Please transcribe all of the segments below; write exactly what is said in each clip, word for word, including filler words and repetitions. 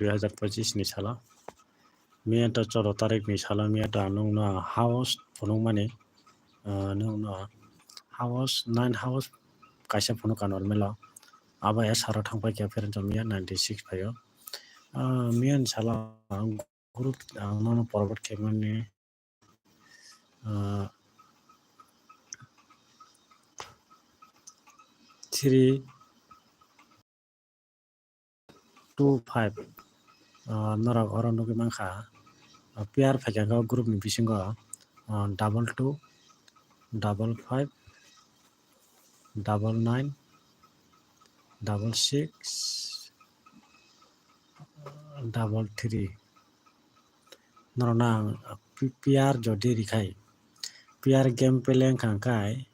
dui hazar pochis ni salo. Miya to choro tarik ni salo, miya to ang nungno house phunukmani, ah, nungno house, nine house kaisa phunukha normal o. Abo S R o thangpai kha, phereng miya ninety six phaio. Ah, miya ni salo ang group ang nono forward khaimani, ah, three two five, ah, norok oro nugwi mankha, ah, pair phaikha o group ni bisingo, ah, double two, double five, double nine, double six, double three. Norokno ang pi-, pair jodi rikhai, pair game play wngkha hwnkhe,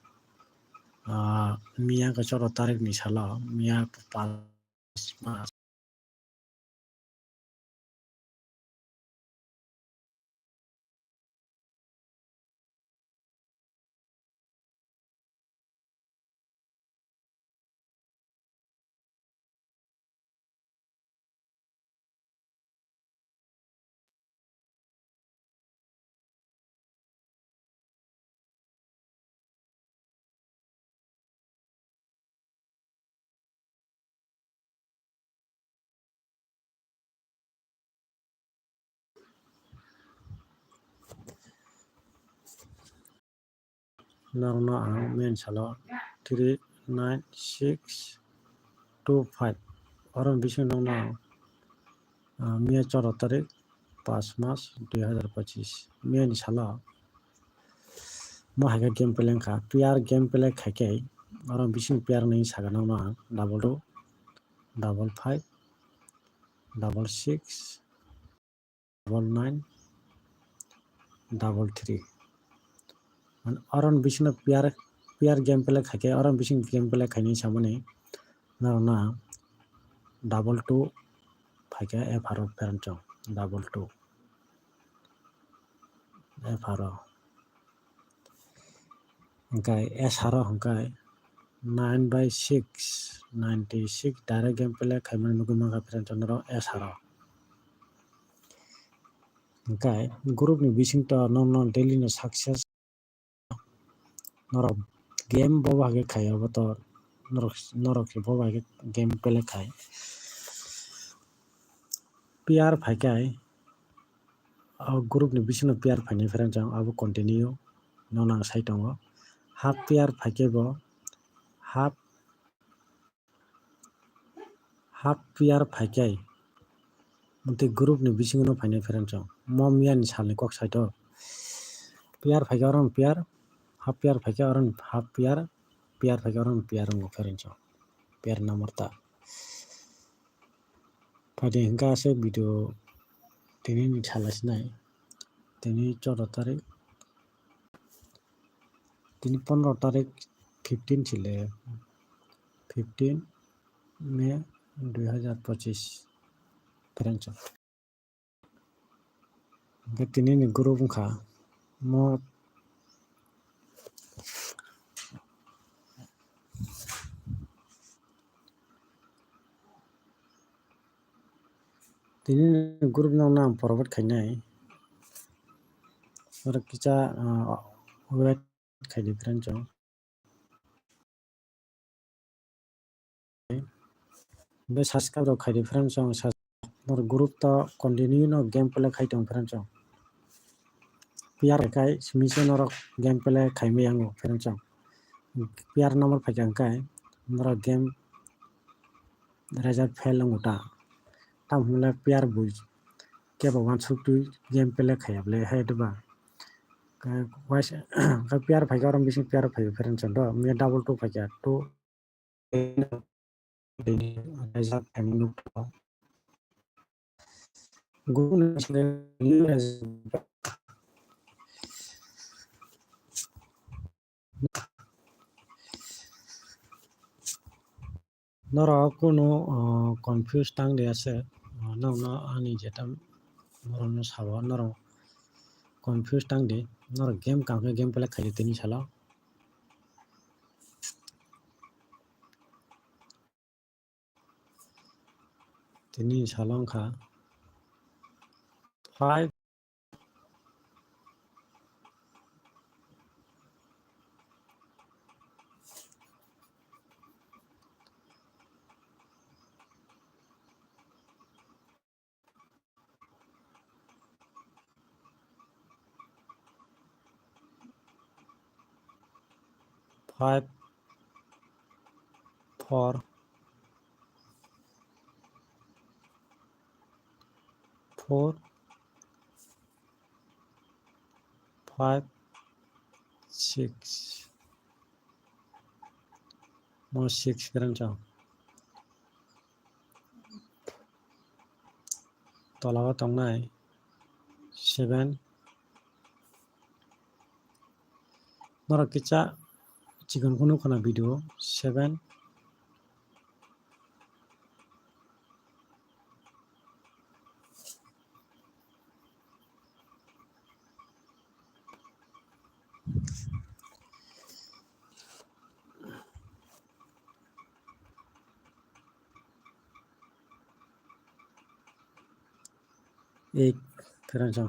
ah, miya khe choro tarik ni salo, miya pas mas. Norokno ang miya ni salo three nine six two five, oro ni bisingo nokno ang, ah, miya choro tarik, pas mas dui hazar pochis, miya ni salo mo hai khe game play wngkha, pair game play khaikhe oro ni bisingo pair nwi sakha nokno ang double two, double five, double six, double nine, double three. Mane oro ni bisingo pair, pair game play khaikhe, oro ni bisingo game play khainai samani norokno double two phaikhe F R o pherang chong, double two F R o. Hwnkhe S R o hwnkhe nine by six, ninety six direct game play khaimani nugwi mankha pherang chong norok S R o. Hwnkhe group ni bisingtwi norokno daily no success norok game bo bahai khe khai, abo to norok, norok se bo bahai khe game play khai. Pair phaikhai, o group ni bisingo pair phainai pherang chong abo continue no nang sai tongo. Half pair phaikhai bo, half, half pair phaikhai, tei group ni bisingo no phainai pherang chong. Mo miya ni sal ni kok sai to. Pair phaikhai oro pair, half pair phaikhai oro half pair, pair phaikhai oro pair wngo pherang chong. Pair number ta. Phaidi hwnkhe aswk video tini ni sal sinai. Tini choro tarik. Tini pondro tarik, fifteen chile. Fifteen May dui hazar pochis. Pherang chong. Hwnkhe tini ni group wngkha mo. Tini group no nang forward khainai. Oro kisa, ah, wait khaidi pherang chong. Be subscribe rok khaidi pherang chong, nor group to continue no game play khai tong pherang chong. Pair khai simi se norok game play khai maya wngo pherang chong. Pair number phaikha hwnkhe norok game result fail wngo ta. Tamo hwnle pair bui kebo uansuk twi game play khaiya bwle hai diba. Khe uaisa khe pair phaikha, oro bising pair phaikha pherang chong do, miya double two phaikha, two result phaima nukgo. Guru ni sile norok kunu, uh, confuse tang di ase, uh, norokno ani jeta norokno sabo norok confuse tang di, norok game kaham khe game play khaidi tini salo. Tini salo wngkha five, five, four, four, five, six. Mo six khe rang chao. Tola o tongnai seven. Norok kisa chikon kunu khwna video seven. Ek, pherang chao.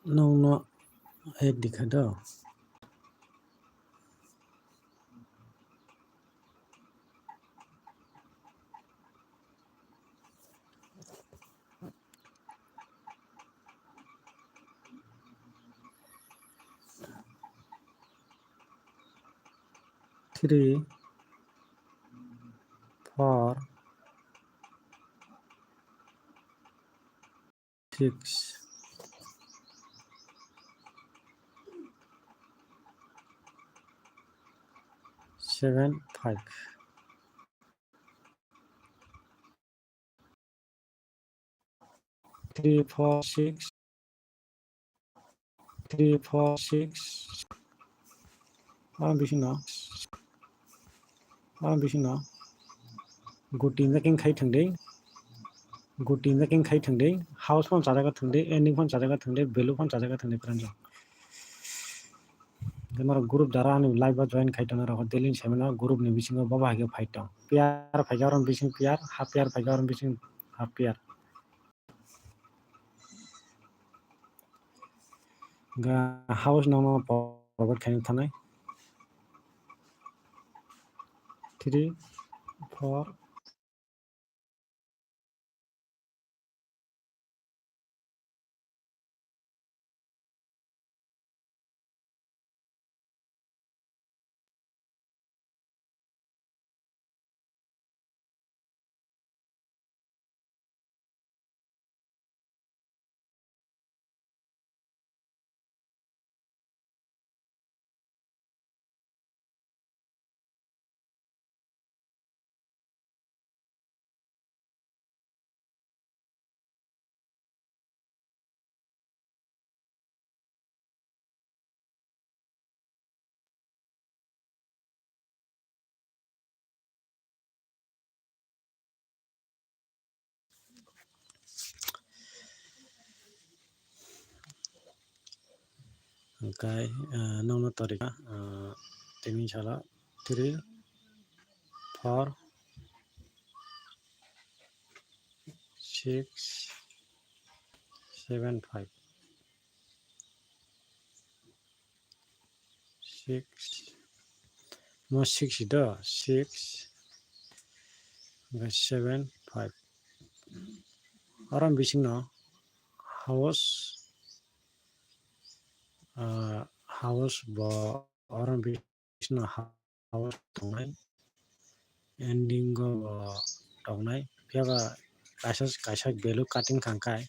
Nokno ek dikha do. Three, four, six, seven, five. Three, four, six. Three, four, six. Ah, bisingo. Ah, bisingo. Guti making khai thangdi. Guti making khai thangdi. House phone chajaga thangdi. Ending phone chajaga thangdi. Value phone chajaga thangdi, friends. Norok group dara ani live o join khai tong norok daily seminar group ni bisingo bobo hai khe phai tong. Pair phai khe oro bising pair, half pair phai khe oro bising half pair. Ga house no forward khai thanai. Three, four, Hwnkhe, ah, nokno torika, ah, tini salo three, four, six, seven, five. Six. Mo six do, six. Hwnkhe seven, five. Oro bisingno house, ah, house bo oro bisingno house tongnai. Ending o bo tongnai. Phiya ba kaisa, kaisa value cutting kha hwnkhe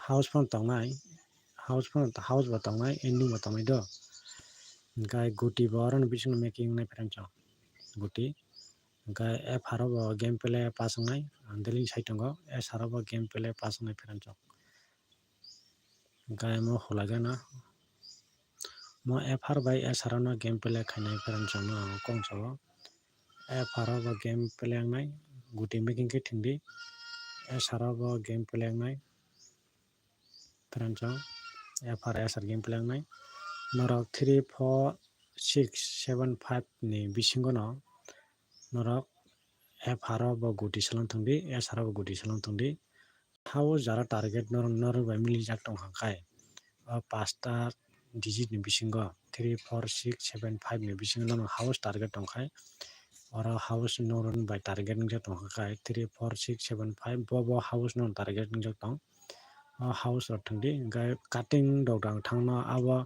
house phano tongnai. House phano, house bo tongnai, ending bo tongnai do. Hwnkhe guti bo oro ni bisingno making wngnai friends o. Guti. Hwnkhe F R o bo game play pass wngnai. Ang daily sai tongo. S R o bo game play pass wngnai friends o. Hwnkhe mo hulai gana. Mo F R bai S R o no game play khainai friends o no ang kong sao. F R o bo game play wngnai. Guti making khe thwngdi. S R o bo game play wngnai. Friends o F R S R game play wngnai. Norok three, four, six, seven, five ni bisingo no norok F R o bo guti seleng thwngdi, S R o bo guti seleng thwngdi. House jara target norok, norok bai milijak tongkha khai, o pasta digit ni bisingo three, four, six, seven, five ni bisingo norok house target tongkhai. Oro house norok bai target wngjak tongkha khai three, four, six, seven, five, bo, bo house norok target wngjak tong. O house rok thwngdi, hwnkhe cutting rok ang thangno abo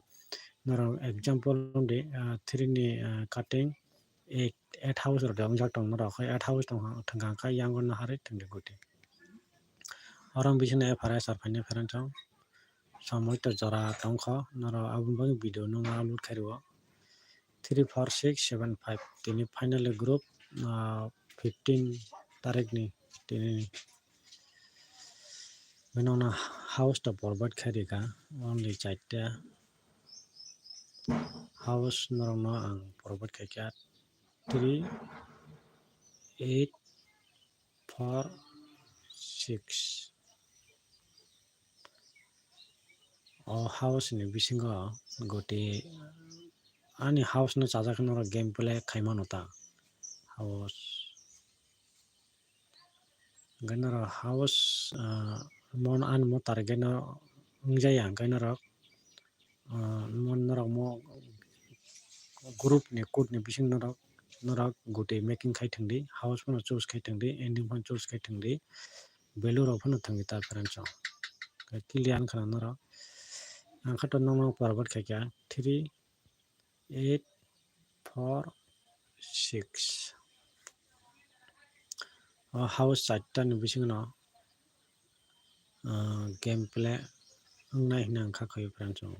norok example wngdi, ah, three ni, ah, cutting eight, eight house rok de wngjak tong norok, eight house tong thwngkha khe yango no harwi thwngdi guti. Oro bising no F R S R phainai pherang chong. Samoi to jora tongkho norok aboni bagwi video no upload khairwo. Three, four, six, seven, five tini finally group, ah, fifteen tarik ni tini. Bini uno house to provide khairika only charta house norokno ang provide khaikha three, eight, four, six. O house ni bisingo goti ani house no chajak norok game play khaimano ta house. Hwnkhe norok house, ah, mon ani mo target no wngjaya hwnkhe norok, ah, mon norok mo group ni code ni bising norok, norok guti making khai thwngdi, house phano choose khai thwngdi, ending phano choose khai thwngdi, value rok phano thwngdi ta friends o. Clear wngkha na norok. Ang khe to nokno forward khaikha three, eight, four, six. O house charta ni bisingo no, ah, game play wngnai hinwi ang kha khaio friends o.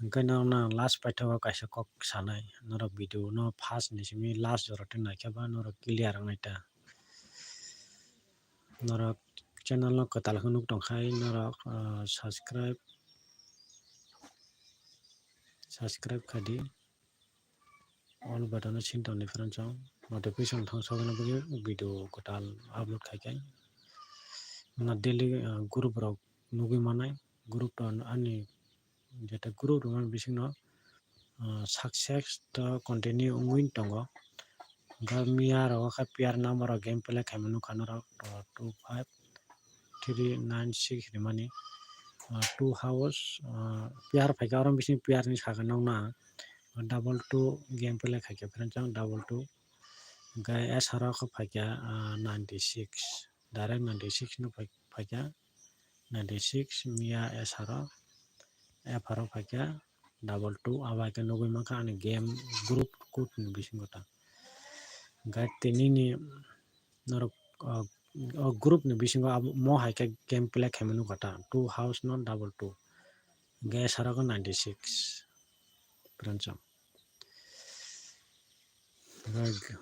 Hwnkhe norokno ang last paithago kaisa kok sanai, norok video no first ni simi last jora twi naikhe ba norok clear wngnai ta. Norok channel no kwtal khe nuk tongkhai norok, ah, subscribe, subscribe khaidi. All button no sin tongdi friends o notification thang sogwi no bagwi video kwtal upload khaikhe. Na daily, ah, group rok nugwi manai, group to ani jeta group rok bising no, ah, success to continue wngwi tongo. Hwnkhe miya rogo khe player number rok game play khaima nukha norok, ah, two five three nine six rimani, ah, two house, ah, player phaikha oro bising player ni saka nukna double two game play khaikha friends o double two. Hwnkhe S R o khe phaikha, ah, ninety six, direct ninety six no phai-, phaikha. Ninety six miya S R o, F R o phaikha double two, abo hai khe nugwi mankha ani game group code ni bisingo ta. Hwnkhe tini ni norok, ah, o group ni bisingo abo mo hai khe game play khaima nukha ta, two house no double two, hwnkhe S R o khe ninety six friends o.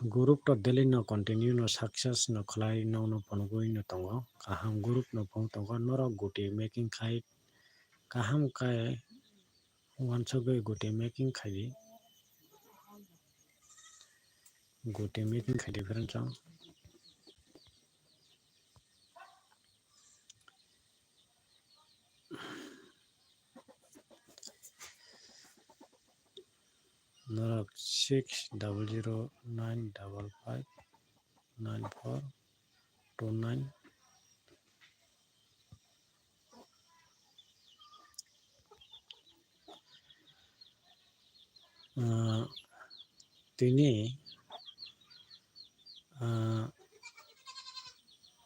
Group to daily no continue no success no khlai nokno phunugwi no tongo. Kaham group no phunuk tongo. Norok guti making khai kaham khe uansugwi guti making khaidi. Guti making khaidi friends o. Norok six double zero nine double five nine four two nine. Ah, tini, ah,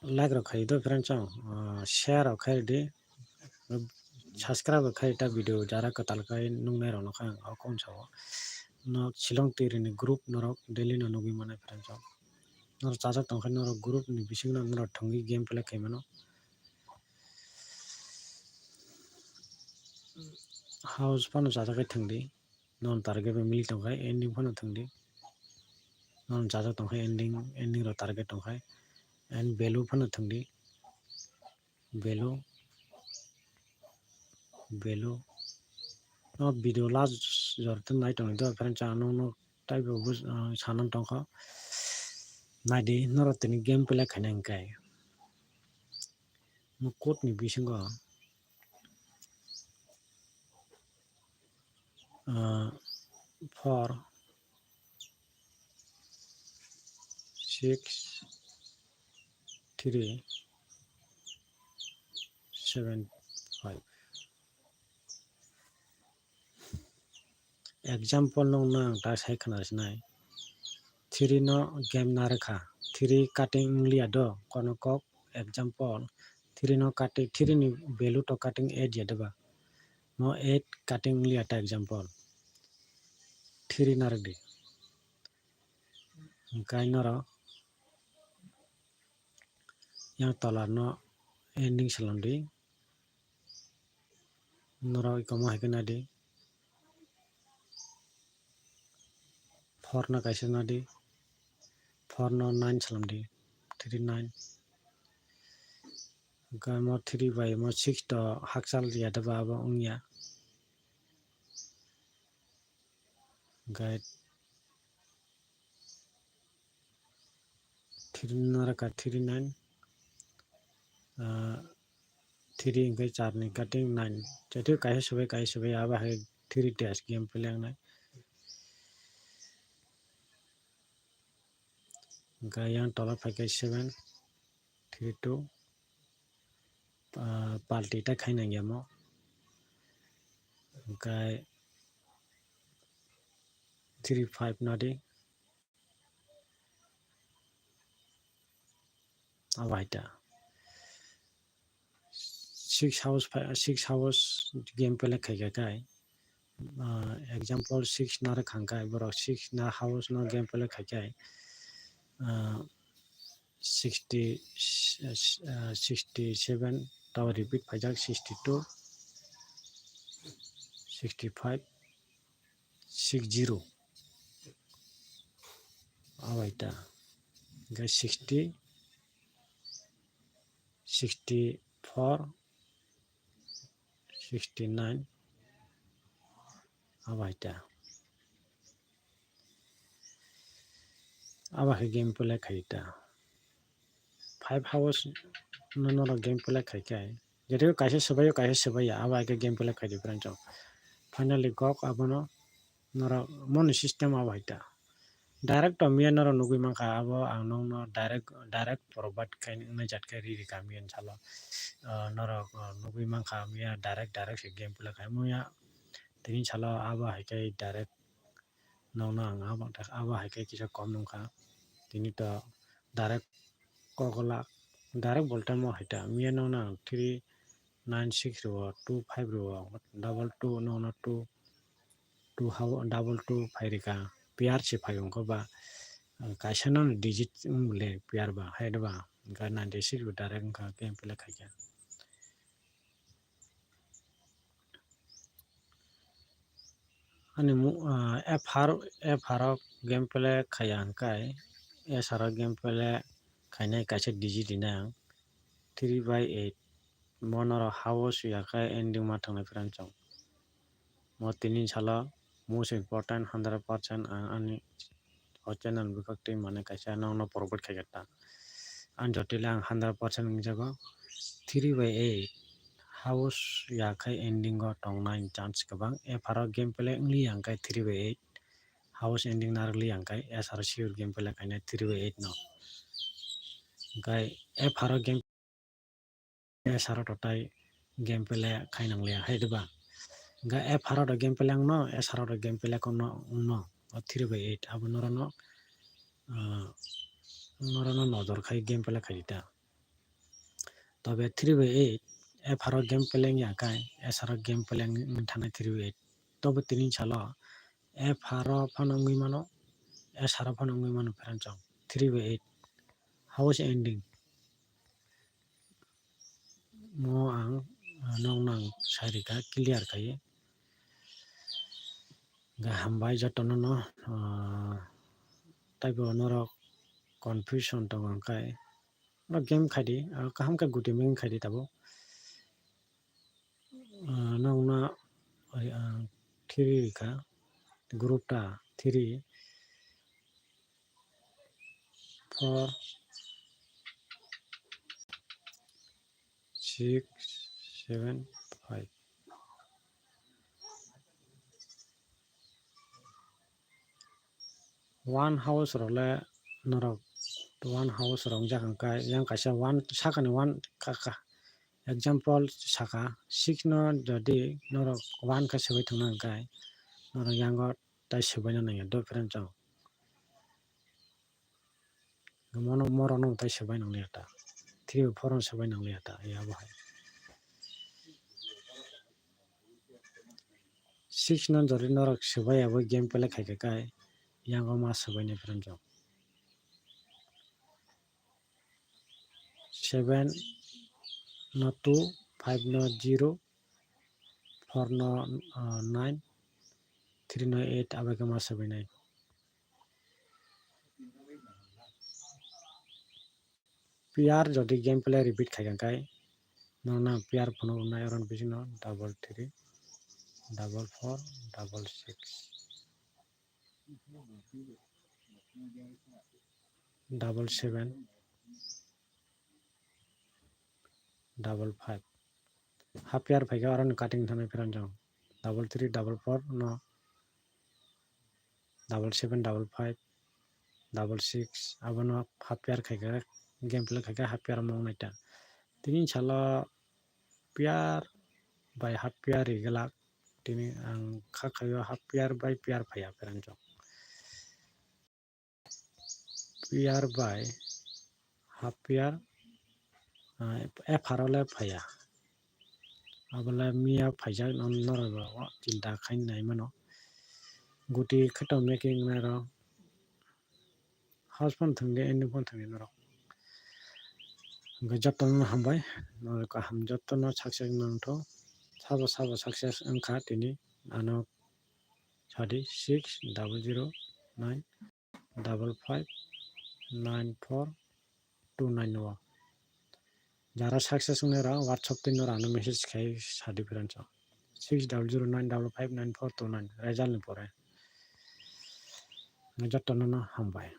like rok khai do friends o, ah, share rok khai di, subscribe rok khai ta video jara kwtal khai nuknai rok no kha o kung sao. No Shillong twi rini group norok daily no nugwi manai friends o. Norok chajak tong khe norok group ni bisingo norok thwngwi game play khai mano. House phano chajak khe thwngdi. Non target bai mili tongkha ending phano thwngdi. Non chajak tongkha ending, ending rok target tongkha. And value phano thwngdi. Value, value. No video last jora tei nai tongdi friends, ang nokno taibo bus-, ah, sanan tongkha. Naidi norok tini game play khaina hwnkhe. Mo code ni bisingo, ah, four, six three seven five. Example nung nang ta sai khna sinai. Three no game na rwkha. Three cutting wng liya do, kono kok example. Three no cutting, three ni value to cutting eight ya doba. No eight cutting wng liya ta example. Three na rwdi. Hwnkhe norok yang tolar no ending salam di. Norok ikomo hai khe nadi. Four no kaisa nadi. Four no nine salam di. Three nine. Hwnkhe mo three bai mo six to hakchal ya doba abo wngya. Hwnkhe three no rwkha three nine, ah, three hwnkhe char ni cutting nine. Jotoi kaisa sobai, kaisa sobai, abo hai three dash game play wngnai. Hwnkhe yang tola phaikhe seven, three two, ah, party ta khaina yamo. Hwnkhe three five nadi. Abo hai ta. Six house pha-, six house game play khaikha kai. Ah, example six na rwkha kai, borok six na house no game play khai kai. Ah, sixty, ah, sixty seven tabo repeat phaijak, sixty two, sixty five, six zero. Abaita. Hwnkhe sixty, sixty four, sixty nine. Abaita. Aba khe game play khai ta. Five house no norok game play khai khe. Jotoi kaisa swbaio, kaisa swbaiya, abo hai khe game play khai di friends rok. Finally gok abono norok moni system abo hai ta. Direct to miya norok nugui mankha, abo ang nokno direct, direct provide khai wngnai jat khe ri rikha miya ni salo. Ah, norok, ah, nugui mankha miya direct, direct se game play khai muya. Tini salo abo hai khe direct nokno ang abo, abo hai khe kisa kom nungkha. Tini to direct kok la, direct boltemo hai ta. Miya nokno ang three nine six rwo, two five rwo, double two nokno two, two hao, double two phai rikha. Pair se phai ongkho ba, kaisa no digit wng le pair ba, hai ba, hwnkhe ninety six bo direct wngkha, game play khaikha. Ani mu-, ah, F R, F R o game play khaiya hwnkhe, S R o game play khainai kaisa digit rinai ang, three by eight. Mo norok house ya khe ending ma thangnai friends rok. Mo tini salo most important hundred percent ang ani o channel bwkhak twi mane kaisa nokno provide khai kha ta. Ang jotile ang hundred percent wngjago. Three by eight house ya khai ending o tongnai chance kwbang. F R o game play wngli ya hwnkhe three by eight house ending narwkli ya hwnkhe S R o sure game play khainai three by eight no. Hwnkhe F R o game S R o totai game play khai nang liya hai diba? Hwnkhe F R o game play wngno, S R o game play wngno, wngno, o three by eight abo norokno, ah, norokno nojor khai game play khai di ta. Tobe three by eight F R o game play wngya khai S R o game play wng thangna three by eight. Tobo tini salo F R o phano wngwi mano, S R o phano wngwi mano friends rok, three by eight house ending. Mo ang, ah, nokno ang sai rikha clear khai. Hwnkhe hambai jotono no, ah, taibo norok confusion tongo hwnkhe norok game khai di, ah, kaham khe guti meng khai di tabuk. Ah, nokno, ah, three rikha, group ta three, four, six, seven, five. One house rok le norok One house rok wngkha hwnkhe yang kaisa one sakani one kaka example saka six no jodi norok one khe swbai thangna hwnkhe norok yango tai swbaina nangya do friend chong. Mono morokno tai swbai nangliya ta, three four no swbai nangliya ta ya bo hai. Six no jodi norok swbai abo game play khaikha kai yango ma swbainai friend chong. Seven no two, five no zero, four no nine, three no eight abo khe ma swbainai. Player jodi game play repeat khaikha kai norokno player phunuknai oro bisingno double three, double four, double six, double seven, double five. Half player phaikha oroni cutting thanai friend chong. Double three, double four no, double seven, double five, double six abono half player khaikha game play khaikha half player mong naita. Tini salo player bai half player riglak tini ang kha khaio half player bai player phaiya friend chong. Player bai half player, ah, F R O le phaiya. Abole miya phaijak norok chinta khai nai mano. Guti khato making nai rok. House phone thwngdi, any phone thwngdi norok. Hwnkhe jotono hambai, norok kaham jotono success nangtho. Sabo sabo success wngkha tini ano sadi six double zero nine double five nine four two nine o. Jara success wngnai rok WhatsApp twi norok ano message khai sadi friend chong. Six double zero nine double five nine four two nine result ni pore. Jotono no hambai.